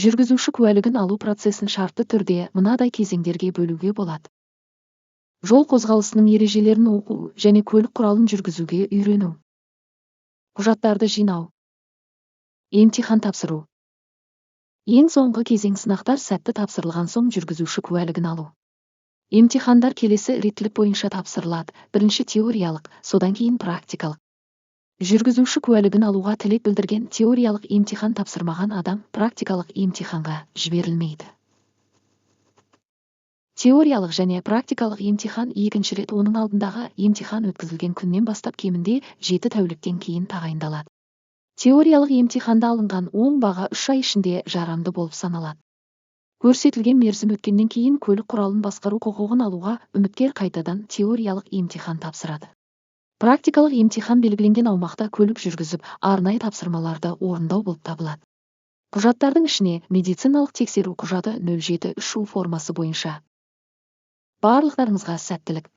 Жүргізуші куәлігін алу процесін шартты түрде мынадай кезеңдерге бөлуге болады: жол қозғалысының ережелерін оқу және көлік құралын жүргізуге үйрену, құжаттарды жинау, емтихан тапсыру. Ең соңғы кезең — сынақтар сәтті тапсырылған соң жүргізуші куәлігін алу. Емтихандар келесі реттілік бойынша тапсырылады: бірінші теориялық, содан кейін практикалық. Жүргізуші куәлігін алуға тілек білдірген, теориялық емтихан тапсырмаған адам практикалық емтиханға жіберілмейді. Теориялық және практикалық емтихан екінші рет оның алдындағы емтихан өткізілген күннен бастап кемінде 7 тәуліктен кейін тағайындалады. Теориялық емтиханда алынған оң баға 3 ай ішінде жарамды болып саналады. Көрсетілген мерзім өткеннен кейін көлік құралын басқару құқығын алуға үміткер қайтадан теориялық емтихан тапсырады. Практикалық емтихан белгіленген аумақта көлік жүргізіп, арнайы тапсырмаларды орындау болып табылады. Құжаттардың ішіне медициналық тексеру құжаты 07 3 формасы бойынша. Барлықтарыңызға сәттілік!